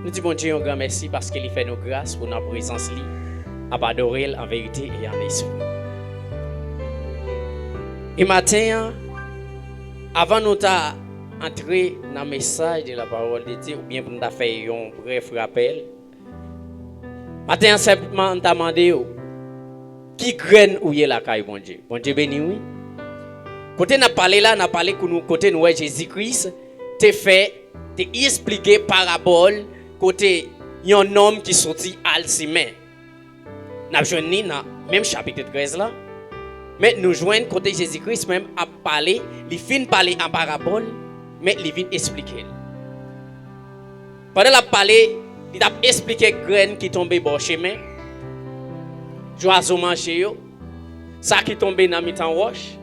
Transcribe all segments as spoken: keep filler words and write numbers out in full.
Nou di Bondye yon gran mèsi paske li fè nou gras pou n an prezans li, ap adore l an verite e an espri. E maten an, avan nou ta antre nan mesaj de la parole de Dieu, oubyen pou n ta fè yon brèf rapèl, maten an sèlman n ta mande w, ki grenn ou ye lakay Bondye? Bondye beni w, wi. Kote n ap pale la, n ap pale kou nou, kote nou wè Jezi Kris te fè, te esplike parabòl kote yon nonm ki soti al simen. N ap jwenn li nan menm chapit trèz la. Men nou jwenn kote Jezi Kris menm ap pale, li fin pale an parabòl, men li vin esplike l. Pandan l ap pale, li t ap esplike grenn ki tonbe bò chemen, zwazo manje yo, sa ki tonbe nan mitan wòch,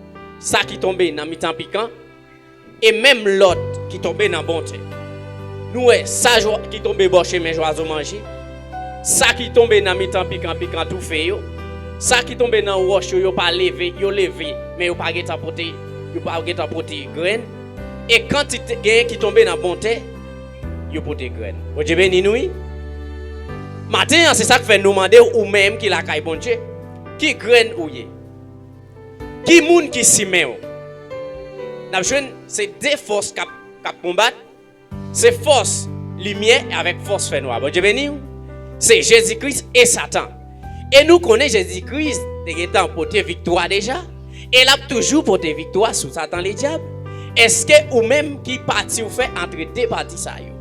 sa ki tonbe nan mitan pikan, e menm lòt ki tonbe nan bon tè. Nou wè, sa jwa-, ki tonbe bò chemen zwazo manje, sa ki tonbe nan mitan pikan, pikan toufe yo, sa ki tonbe nan wòch yo, yo pa leve, yo leve, men yo pa gentan pote, yo pa gentan pote grenn. E kantite genyen ki tonbe nan bon tè, yo pote grenn. Bondye beni nou, wi. Maten an, se sa k fè nou mande w, ou menm ki lakay Bondye, ki grenn ou ye? Ki moun ki simen w? N ap jwenn se de fòs k ap, k ap konbat. Se fòs limyè avèk fòs fènwa. Bondye beni w. Se Jezi Kris e Satan. E nou konnen Jezi Kris te gentan pote viktwa deja. E l ap toujou pote viktwa sou Satan Ledyab. Èske ou menm ki pati w fè antre de pati sa yo?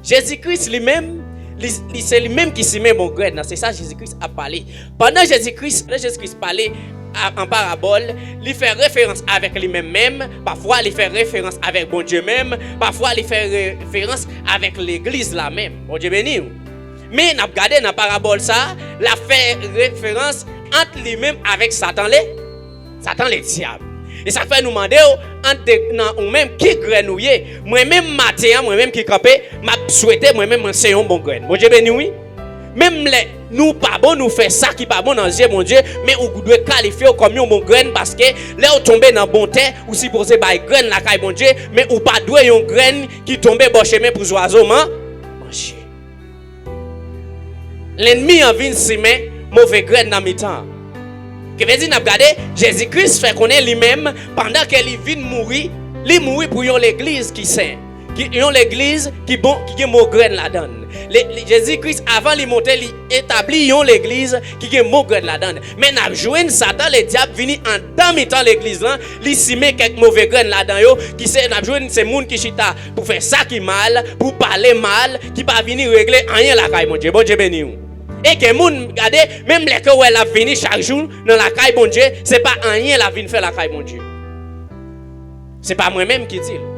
Jezi Kris li menm, li, li se li menm ki simen bon grenn nan. Se sa Jezi Kris ap pale. Pandan Jezi Kris, pandan Jezi Kris pale a, an parabòl, li fè referans avèk li menm menm, pafwa li fè referans avèk Bondye menm, pafwa li fè referans avèk legliz la menm. Bondye beni w. Men n ap gade nan parabòl sa a, l ap fè referans ant li menm avèk Satan le, Satan Ledyab. E sa k fè nou mande w, ant de, nan ou menm, ki grenn ou ye? Mwen menm maten an, mwen menm ki kanpe, m ap swete, mwen menm, mwen se yon bon grenn. Bondye beni w, wi. Menm lè nou pa bon, nou fè sa ki pa bon nan zye Bondye, men ou dwe kalifye w kòm yon bon grenn, paske lè w tonbe nan bon tè, ou sipoze bay grenn lakay Bondye, men ou pa dwe yon grenn ki tonbe bò chemen pou zwazo man-, manje. Lènmi an vin simen move grenn nan mitan an. Ki vle di n ap gade, Jezi Kris fè konnen li menm, pandan ke li vin mouri, li mouri pou yon legliz ki sen, ki, yon legliz ki bon, ki gen bon grenn ladan l. Le, le, Jezi Kris, avan li monte, li etabli yon legliz ki gen bon grenn ladan l. Men n ap jwenn Satan Ledyab vini anndan mitan legliz lan, li simen kèk move grenn ladan yo, ki se, n ap jwenn se moun ki chita pou fè sa ki mal, pou pale mal, ki pa vini regle anyen lakay Bondye. Bondye beni w. E gen moun, gade, menm lè ke w wè l ap vini chak jou nan lakay Bondye, se pa anyen l ap vin fè lakay Bondye. Se pa mwen menm ki di l.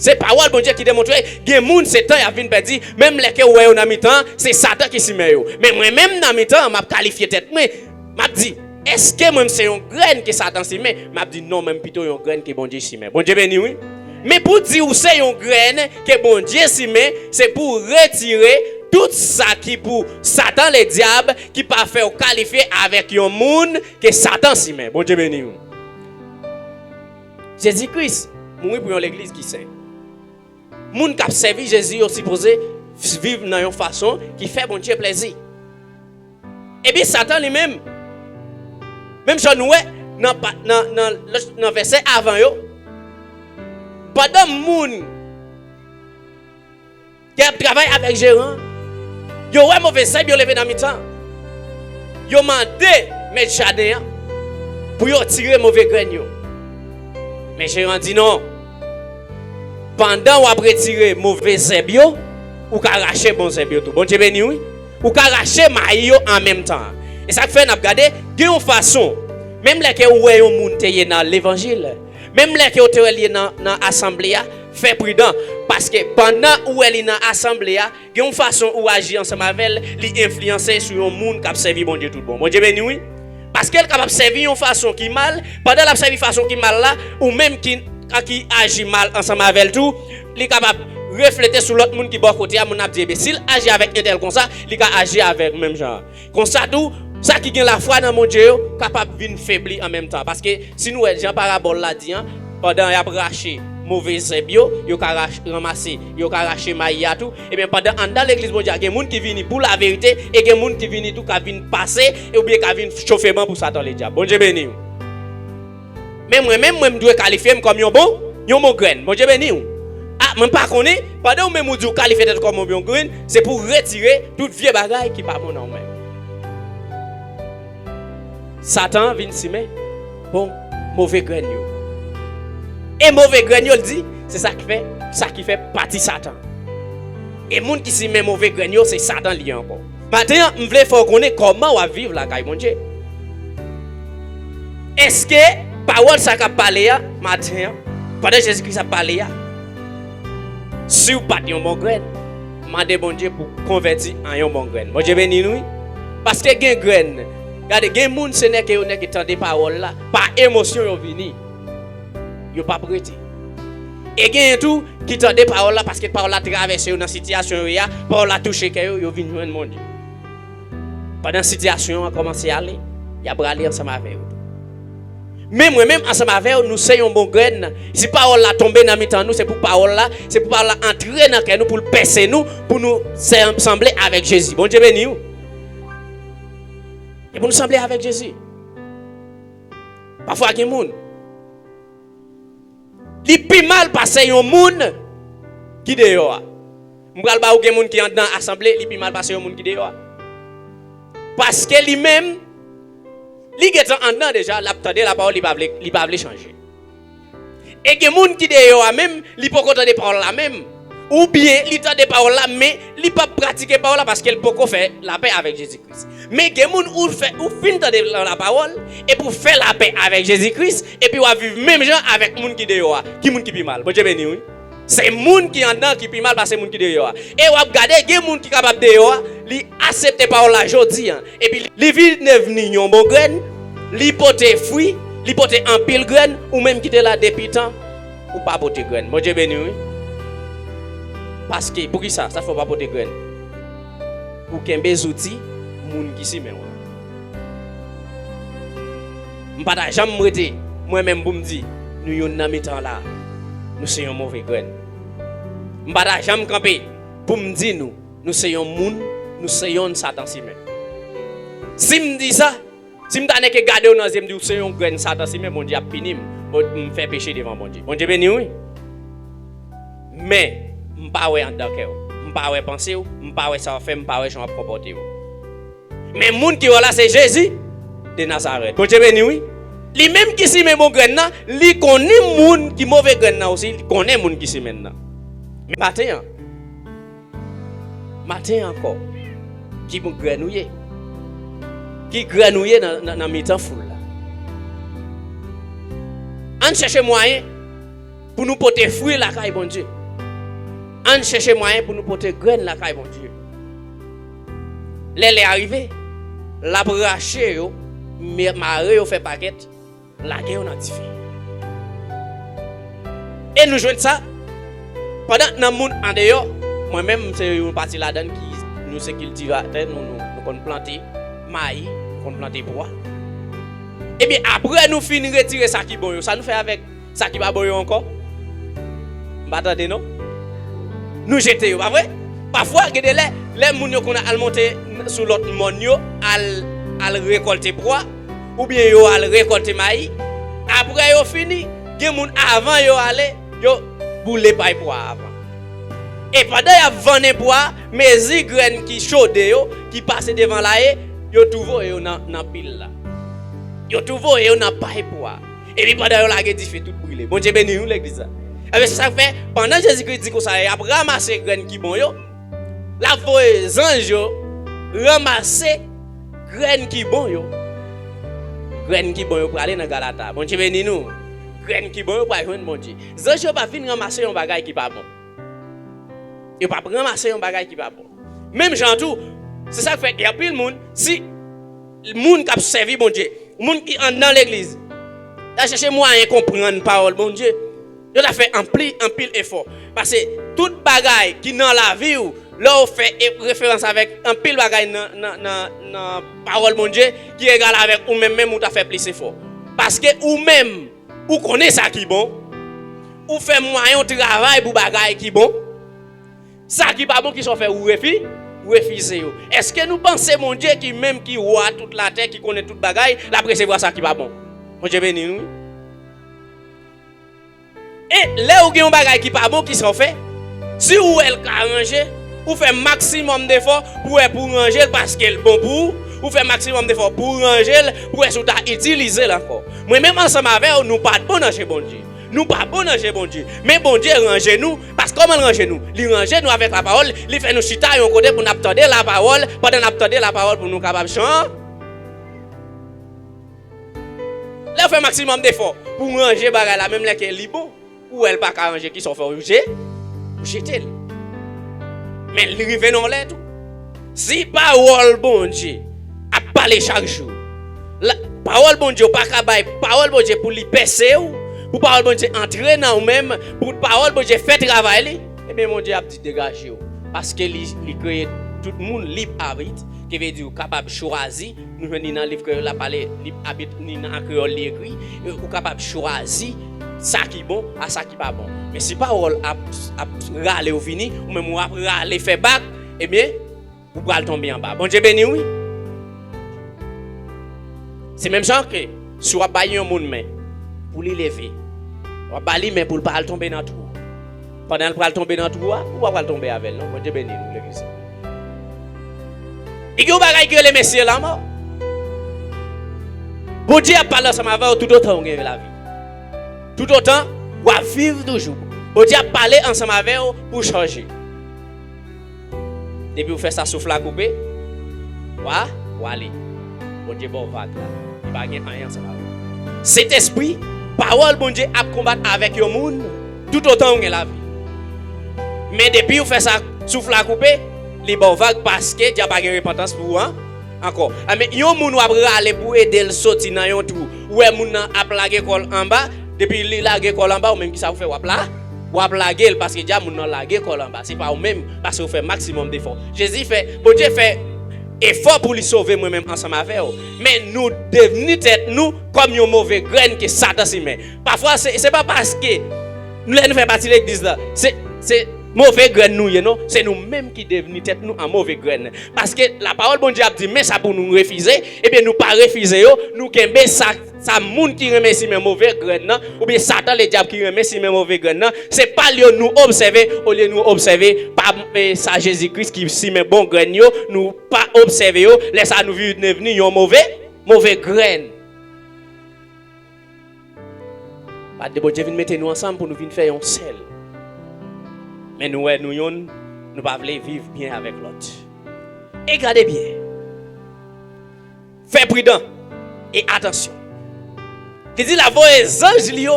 Se pawòl Bondye ki demontre, gen moun se tan y ap vin pèdi, menm lè ke w wè yo nan mitan, se Satan ki simen yo. Men mwen menm nan mitan, m ap kalifye tèt mwen, m ap di, èske mwen m se yon grenn ke Satan simen? M ap di, non, mwen m pito yon grenn ke Bondye simen. Bondye beni w, wi. Men pou di ou se yon grenn ke Bondye simen, se pou w retire tout sa ki pou Satan Ledyab, ki pa fè w kalifye avèk yon moun ke Satan simen. Bondye beni w. Jezi Kris mouri pou yon legliz ki sen. Moun k ap sèvi Jezi yo sipoze viv nan yon fason ki fè Bondye plezi. Epi Satan li menm, menm jan nou wè nan pa, nan, nan, nan vèsè avan yo, pandan moun ki ap travay avèk jeran, yo wè move zèb yo leve nan mitan. Yo mande mèt jaden an pou yo tire move grenn yo. Men jeran di non. Pandan w ap retire move zèb yo, ou ka rache bon zèb yo tou. Bondye beni w, wi. Ou ka rache mayi yo an menm tan. E sa k fè n ap gade, gen yon fason, menm lè ke ou wè yon moun te ye nan levanjil, menm lè ke ou te wè l ye nan, nan asanble a, fè pridan. Paske pandan ou wè li nan asanble a, gen yon fason ou aji ansanm avè l, li enfliyanse sou yon moun k ap sèvi Bondye tout bon. Bondye beni w, wi. Paske l kapab sèvi yon fason ki mal, pandan l ap sèvi fason ki mal la, ou menm ki, ki aji mal ansanm avè l tou, li kapab reflete sou lòt moun ki bò kote a, moun ap di, ebyen, si l aji avèk entèl konsa, li ka aji avèk menm jan an. Konsa tou, sa ki gen lafwa nan Bondye yo kapab vin febli an menm tan. Paske si nou wè jan parabòl la di an, pandan y ap rache move zèb yo, yo ka rach-, ranmase, yo ka rache mayi a tou. Ebyen, pandan anndan legliz Bondye a, gen moun ki vini pou laverite, e gen moun ki vini tou ka vin pase, e oubyen ka vin chofe ban pou Satan Ledyab. Bondye beni w. Men mwen menm, mwen m dwe kalifye m kòm yon bon, yon bon grenn. Bondye beni w. A, mwen pa konnen, pandan ou menm ou di w kalifye tèt ou kòm yon bon grenn, se pou w retire tout vye bagay ki pa bon nan ou menm. Satan vin simen bon, move grenn yo. E move grenn yo, l di, se sa ki fè, sa ki fè pati Satan. E moun ki simen move grenn yo, se Satan li ye ankò. Maten an, m vle fè w konnen kòman w ap viv lakay Bondye. Èske pawòl sa k ap pale a, maten an, pandan Jezi Kris ap pale a, si w pa t yon bon grenn, mande Bondye pou w konvèti an yon bon grenn. Bondye beni nou, wi. Paske gen grenn. Gade, gen moun, se nèke yo nèke tande pawòl la, pa emosyon yo vini. Yo p ap rete. E genyen tou ki tande pawòl la, paske pawòl la travèse yo nan sitiyasyon yo ye a, pawòl la touche kè yo, yo vin jwenn Bondye. Pandan sitiyasyon an kòmanse ale, y a prale ansanm avè yo tou. Men mwen menm, ansanm avè w, nou se yon bon grenn. Si pawòl la tonbe nan mitan nou, se pou pawòl la, se pou pawòl la antre nan kè nou, pou l pèse nou, pou nou se-, sanble avèk Jezi. Bondye beni w. E pou nou sanble avèk Jezi. Pafwa gen moun, li pi mal pase yon moun ki deyò a. M pral ba ou, gen moun ki anndan asanble, li pi mal pase yon moun ki deyò a. Paske li menm, li gentan anndan deja, l ap tande lapawòl, li pa vle, li pa vle chanje. E gen moun ki deyò a menm, li poko tande pawòl la menm. Oubyen li tande pawòl la, men li p ap pratike pawòl la paske l poko fè lapè avèk Jezi Kris. Men gen moun ou fè, ou fin tande nan lapawòl, epi w fè lapè avèk Jezi Kris, epi w ap viv menm jan avèk moun ki deyò a. Ki moun ki pi mal? Bondye beni w, wi. Se moun ki anndan ki pi mal pase moun ki deyò a. E w ap gade, gen moun ki kapab deyò a, li aksepte pawòl la jodi a. Epi li vin devni yon bon grenn, li pote fwi, li pote anpil grenn, ou menm ki te la depi tan, ou pa pote grenn. Bondye beni w, wi. Paske, poukisa? Sa fè w pa pote grenn? Ou kenbe zouti moun ki simen w lan. M pa ta janm rete, mwen menm pou m di, nou youn nan mitan la, nou se yon move grenn. M pa ta janm kanpe pou m di nou, nou se yon moun, nou se yonn Satan simen. Si m di sa, si m ta nèke gade w nan zye, m di w se yon grenn Satan simen, Bondye ap pini m. Bon, m fè peche devan Bondye. Bondye beni w, wi. Men, m pa wè anndan kè w. M pa wè panse w. M pa wè sa w ap fè. M pa wè jan w ap konpòte w. Men moun ki wè w la se Jezi de Nazarèt. Bondye beni w, wi. Li menm ki simen bon grenn nan, li konnen moun ki move grenn nan osi, li konnen moun ki simen l nan. Men maten an, maten an ankò, ki bon grenn ou ye? Ki grenn ou ye nan, nan, nan mitan foul la? Ann chèche mwayen pou nou pote fwi lakay Bondye. Ann chèche mwayen pou nou pote grenn lakay Bondye. Lè lè a rive, l ap rache yo, me-, mare yo, fè pakèt, lage yo nan dife. E nou jwenn sa, pandan nan moun andeyò, mwen menm, m se yon pati ladan l ki, nou se kiltivatè, nou, nou, nou konn plante mayi, nou konn plante pwa. Ebyen, apre nou fin retire sa ki bon yo, sa nou fè avèk sa ki pa bon yo ankò? M pa tande non. Nou jete yo, pa vre? Pafwa, gen de lè, lè moun yo konn al monte sou lòt mòn yo, al, al rekòlte pwa, oubyen yo al rekòlte mayi. Apre yo fini, gen moun avan yo ale, yo boule pay pwa avan. E pandan y ap vannen pwa, mezi grenn ki chode yo, ki pase devan la ye, yo tou voye yo nan, nan pil la. Yo tou voye yo nan pay pwa. Epi pandan yo lage dife, tout brile. Bondye beni nou, legliz la. Ebyen, se sa k fè, pandan Jezi Kris di konsa, y ap ranmase grenn ki bon yo, l ap voye zanj yo ranmase grenn ki bon yo. Grenn ki bon yo prale nan Galata. Bondye beni nou. Grenn ki bon yo pral jwenn Bondye. Zanj yo p ap vin ranmase yon bagay ki pa bon. Yo p ap ranmase yon bagay ki pa bon. Menm jan tou, se sa k fè gen anpil moun, si moun k ap sèvi Bondye, moun ki anndan legliz, ta chèche mwayen konprann pawòl Bondye, yo ta fè anpil, anpil efò. Paske tout bagay ki nan lavi w, lè w fè e-, referans avèk anpil bagay nan, nan, nan, nan pawòl Bondye, ki egal avèk ou menm menm, ou ta fè plis efò. Paske ou menm, ou konnen sa ki bon, ou fè mwayen w travay pou bagay ki bon. Sa ki pa bon, kisa w fè? Ou refi, ou refize yo. Èske nou panse Bondye ki menm ki wa tout latè, ki konnen tout bagay, l ap resevwa sa ki pa bon? Bondye beni nou, wi. E lè ou gen yon bagay ki pa bon, kisa w fè? Si ou wè l ka ranje, ou fè maksimòm defò pou wè pou ranje l paske l bon pou ou. Ou fè maksimòm defò pou ranje l, pou wè si w ta itilize l ankò. Mwen menm ansanm avè w, nou pa t bon nan je Bondye. Nou pa bon nan je Bondye. Men Bondye ranje nou, paske kòman l ranje nou? Li ranje nou avèk lapawòl, li fè nou chita yon kote pou n ap tande lapawòl, pandan n ap tande lapawòl pou nou kapab chan. Lè w fè maksimòm defò pou w ranje bagay la, menm lè ke li bon, ou wè l pa ka ranje, kisa w fè? Ou je-, ou jete l. Men li rive nan yon lè tou. Si pawòl Bondye ap pale chak jou, la, pawòl Bondye, ou pa ka bay pawòl Bondye pou li pèse w, pou pawòl Bondye antre nan ou menm, pou pawòl Bondye fè travay li, ebyen Bondye ap di degaje w. Paske li, li kreye tout moun lib abit, ki vle di ou kapab chwazi. Nou jwenn li nan liv Kreyòl la, pale lib abit, ni nan kreyòl li ekri, e ou kapab chwazi sa ki bon a sa ki pa bon. Men si pawòl ap, ap rale w vini, ou menm w ap rale fè bak, ebyen, ou pral tonbe anba. Bondye beni w, wi. Se menm jan ke si w ap bay yon moun men pou li leve, w ap ba li men pou l pa al tonbe nan twou. Pandan l pral tonbe nan twou a, ou pa pral tonbe avè l, non. Bondye beni nou, legliz. Li gen yon bagay ki rele mesye lanmò. Bondye ap pale ansanm avè w toutotan w gen lavi. Toutotan w ap viv toujou. Bondye ap pale ansanm avè w pou w chanje. Depi w fè sa, souf la koupe, wa, w ale. Bondye ba w vag la. Li pa gen anyen ansanm avè w. Sentespri, pawòl Bondye ap konbat avèk yon moun toutotan w gen lavi. Men depi w fè sa, souf la koupe, li ba w vag paske dyab pa gen repantans pou ou an, ankò. A, men yon moun w ap rale pou ede l soti nan yon twou. Ou wè moun nan ap lage kò l anba, depi li lage kò l anba, ou menm kisa w fè? W ap la, w ap lage l paske dyab moun nan lage kò l anba. Se pa ou menm, paske w fè maksimòm defò. Jezi fè, Bondye fè efò pou li sove mwen menm ansanm avè w. Men nou devni tèt nou kòm yon move grenn ke Satan simen. Pafwa, se, se pa paske lè nou fè pati legliz la, se, se move grenn nou ye, non. Se nou menm ki devni tèt nou an move grenn. Paske lapawòl Bondye ap di, men sa pou nou refize, ebyen nou pa refize yo, nou kenbe sa, sa moun ki renmen simen move grenn nan, oubyen Satan ledyab ki renmen simen move grenn nan, se pa l yo nou obsève, olye nou obsève pa, e, sa Jezi Kris ki simen bon grenn yo, nou pa obsève yo, lè sa nou vin devni yon move, move grenn. Paske Bondye vin mete nou ansanm pou nou vin fè yon sèl. Men nou wè nou yonn, nou pa vle viv byen avèk lòt. E gade byen. Fè pridan e atansyon. Li di l ap voye zanj li yo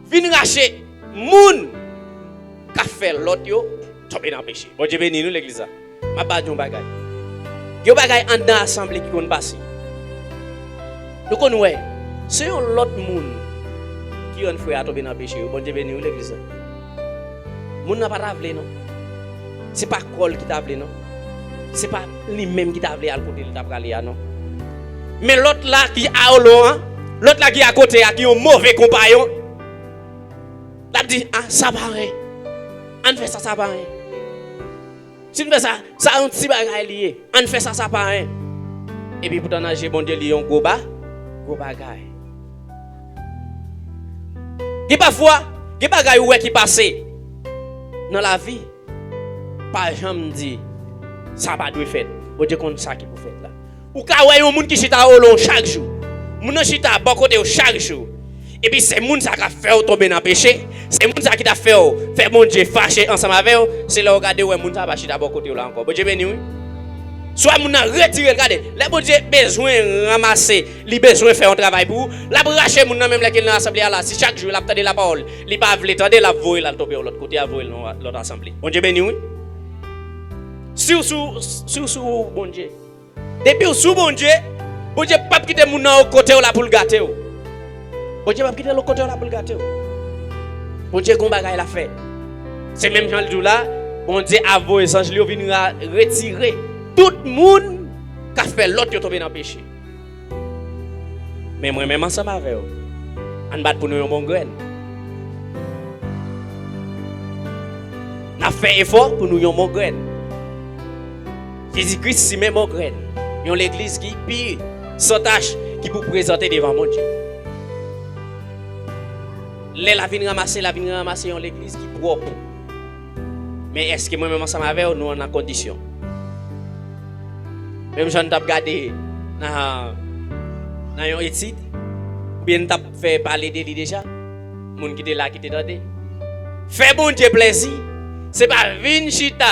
vin rache moun k ap fè lòt yo tonbe nan peche. Bondye beni nou, legliz la. M ap ba nou yon bagay. Gen yon bagay anndan asanble ki konn pase. Nou konn wè, se yon lòt moun ki rann frè a tonbe nan peche yo. Bondye beni w, legliz la. Moun nan pa ta vle, non. Se pa kò l ki ta vle, non. Se pa li menm ki ta vle al kote li ta prale a, non. Men lòt la ki a olon an, lòt la ki akote a, ki yon move konpayon, l ap di, a, sa pa anyen. Ann fè sa, sa pa anyen. Si n fè sa, sa yon ti bagay li ye. Ann fè sa, sa pa anyen. Epi poutan nan je Bondye li yon gwo ba, gwo bagay. Gen pafwa, gen bagay ou wè ki pase nan lavi, pa janm di, sa pa dwe fèt. Bondye konn sa ki pou fèt la. Ou ka wè yon moun ki chita olon chak jou. Moun nan chita bò kote w chak jou. Epi se moun sa k ap fè w tonbe nan peche. Se moun sa ki t ap fè w fè Bondye fache ansanm avè w. Se lè w gade w wè moun sa pa chita bò kote w la ankò. Bondye beni w, wi. Swa moun nan retire l, gade. Lè Bondye bezwen ranmase, li bezwen fè yon travay pou ou, l ap rache moun nan menm lè ke l nan asanble a la. Si chak jou l ap tande lapawòl, li pa vle tande, l ap voye l al tonbe yon lòt kote, al voye l nan lòt asanble. Bondye beni w, wi. Si w sou, si w sou Bondye, depi w sou Bondye, Bondye p ap kite moun nan lòt kote w la pou l gate w. Bondye p ap kite lòt kote w la pou l gate w. Bondye gon bagay l ap fè. Se menm jan l di w la, Bondye ap voye zanj li yo vin ra-, retire tout moun k ap fè lòt yo tonbe nan peche. Men mwen menm ansanm avè w, ann bat pou nou yon bon grenn. fè efò pou nou yon bon grenn. Jezi Kris simen bon grenn. Yon legliz ki pi san tach, ki pou prezante devan Bondye. Lè l ap vin ranmase, l ap vin ranmase yon legliz ki pwòp. Men èske mwen menm ansanm avè w, nou nan kondisyon? Menm jan n t ap gade nan, nan yon etid, oubyen n t ap fè pale de li deja, moun ki te la, ki te tande. Fè Bondye plèzi, se pa vin chita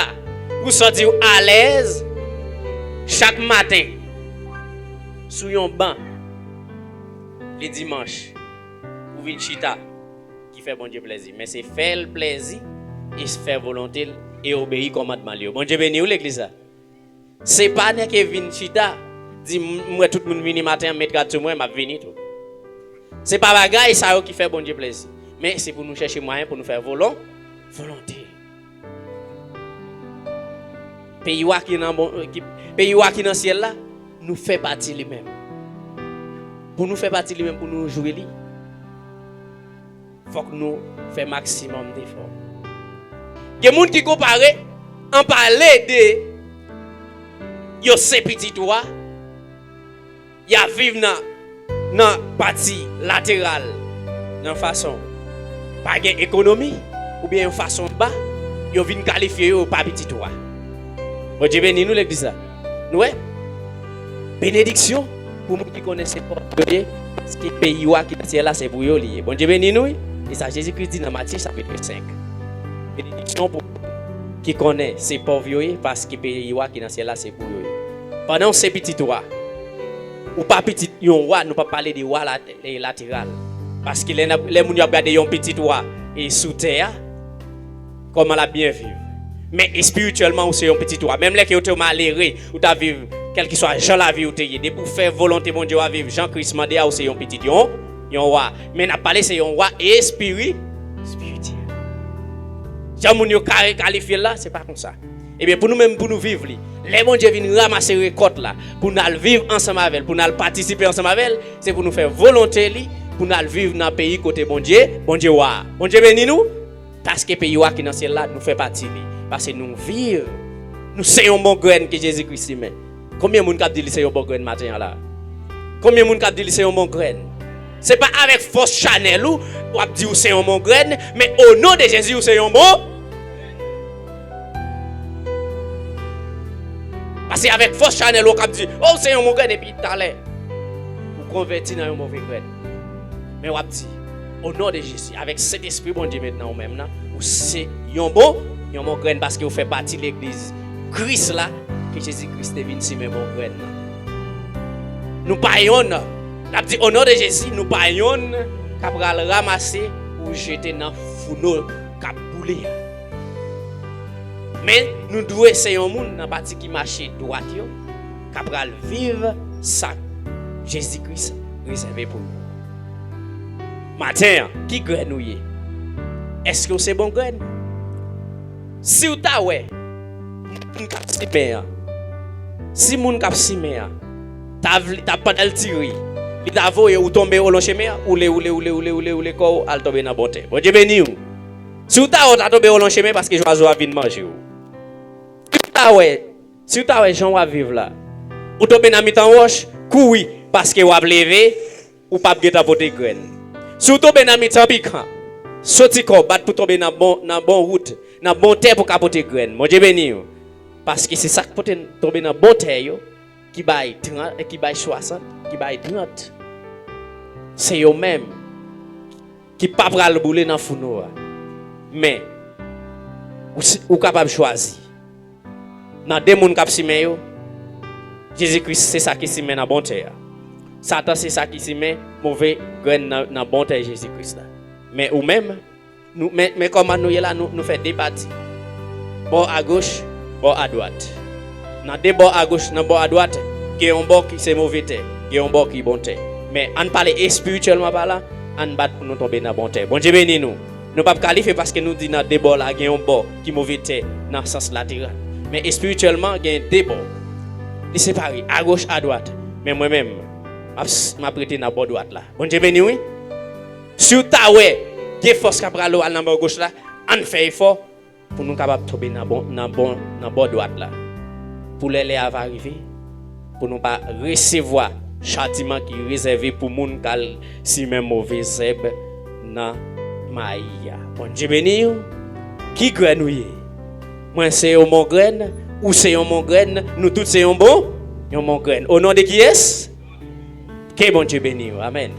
pou w santi w alèz chak maten sou yon ban le dimanch, ou vin chita ki fè Bondye plèzi. Men se fè l plèzi e fè volonte l e obeyi kòmandman l yo. Bondye beni w, legliz la. Se pa nèke vin chita, di, "M, m wè tout moun vini maten an, met rad sou mwen, m ap vini tou." Se pa bagay sa yo ki fè Bondye plèzi. Men se pou nou chèche mwayen pou nou fè volon-, volonte. Peyi wa ki nan bon, ki, peyi wa ki nan syèl la, nou fè pati li menm. Pou nou fè pati li menm, pou nou jwi li, fòk nou fè maksimòm defò. Gen moun ki konpare, an pale de yo se pitit wa, y ap viv nan, nan pati lateral, nan fason pa gen ekonomi, oubyen yon fason ba, yo vin kalifye yo pa pitit wa. Bondye beni nou, legliz la. Nou wè? Benediksyon pou moun ki konnen se pòv yo ye, paske peyi wa ki nan syèl la, se pou yo li ye. Bondye beni nou, wi. E sa Jezi Kris di nan Matye chapit senk. Benediksyon pou moun ki konnen se pòv yo ye, paske peyi wa ki nan syèl la, se pou yo ye. Pandan w se pitit wa, ou pa pitit yon wa, nou p ap pale de wa la, e lateral. Paske lè n ap, lè moun yo ap gade yon pitit wa e sou tè a, kòman l ap byen viv. Men espirityèlman, ou se yon pitit wa. Menm lè ke ou te malere, ou ta viv kèlkeswa jan lavi ou te ye. Depi ou fè volonte Bondye, w ap viv jan Kris mande a, ou se yon pitit yon, yon wa. Men n ap pale se yon wa espiri-, espirityèl. Jan moun yo ka-, kalifye l la, se pa konsa. Ebyen, pou nou menm, pou nou viv li, lè Bondye vin ranmase rekòt la, pou n al viv ansanm avè l, pou n al patisipe ansanm avè l, se pou nou fè volonte li, pou n al viv nan peyi kote Bondye, Bondye wa. Bondye beni nou, paske peyi wa ki nan syèl la, nou fè pati li. Paske nou viv, nou se yon bon grenn ke Jezi Kris simen. Konbyen moun k ap di li se yon bon grenn maten an la? Konbyen moun k ap di li se yon bon grenn? Se pa avèk fòs chanèl ou w ap di ou se yon bon grenn, men o non de Jezi ou se yon bon. Paske avèk fòs chanèl ou w ap di, "O, ou se yon bon grenn," epi talè ou konvèti nan yon move grenn. Men w ap di, "O non de Jezi, avèk Sentespri Bondye met nan ou menm nan, ou se yon bon, yon bon grenn paske ou fè pati legliz Kris la, ke Jezi Kris te vin simen bon grenn nan." Nou pa yonn, n ap di, "O non de Jezi, nou pa yonn k ap pral ranmase ou jete nan founo k ap boule a." Men, nou dwe se yon moun nan pati ki mache dwat yo, k ap pral viv sa Jezi Kris rezève pou nou. Maten an, ki grenn ou ye? Èske w se bon grenn? Si w ta wè moun k ap simen an, si moun k ap simen an ta vle, ta, pandan l tire, li ta voye ou tonbe olon chemen an, oule, oule, oule, oule, oule, oule kò w, al tonbe nan bon tè. Bondye beni w. Si w ta wè w ta tonbe olon chemen, paske zwazo ap vin manje w. Si w ta wè, si w ta wè jan w ap viv la, ou tonbe nan mitan wòch, kouri, paske w ap leve, ou p ap gentan pote grenn. Si w tonbe nan mitan pikan, soti kò w, bat pou tonbe nan bon, nan bon wout, nan bon tè pou ka pote grenn. Bondye beni w. Paske se sa k pote, tonbe nan bon tè yo, ki bay trant, ki bay swasant, ki bay trant. Se yo menm ki pa pral boule nan founo a. Men, ou si, ou kapab chwazi. Nan de moun k ap simen yo, Jezi Kris se sa ki simen nan bon tè a. Satan se sa ki simen move grenn nan, nan bon tè Jezi Kris la. Men ou menm, nou, men, men kòman nou ye la, nou, nou fè de pati. Bò agoch, bò adwat. Nan de bò agoch, nan bò adwat, gen yon bò ki se move tè, gen yon bò ki bon tè. Men ann pale espirityèlman palan, ann bat pou nou tonbe nan bon tè. Bondye beni nou. Nou p ap kalifye paske nou di nan de bò la gen yon bò ki move tè nan sans lateral. Men espirityèlman gen de bò. Li separe, agoch, adwat. Men mwen menm, m ap, m ap rete nan bò dwat la. Bondye beni w, wi. Si w ta wè gen fòs k ap rale w al nan bò goch la, ann fè efò pou nou kapab tonbe nan bon, nan bon, nan bò dwat la. Pou lè lè a va rive, pou nou pa resevwa chatiman ki rezève pou moun k al simen move zèb nan mayi a. Bondye beni w. Ki grèn ou ye? Mwen se yon bon grèn, ou se yon bon grèn, nou tout se yon bon, yon bon grèn. O non de kiyès? Ke Bondye beni w. Amèn.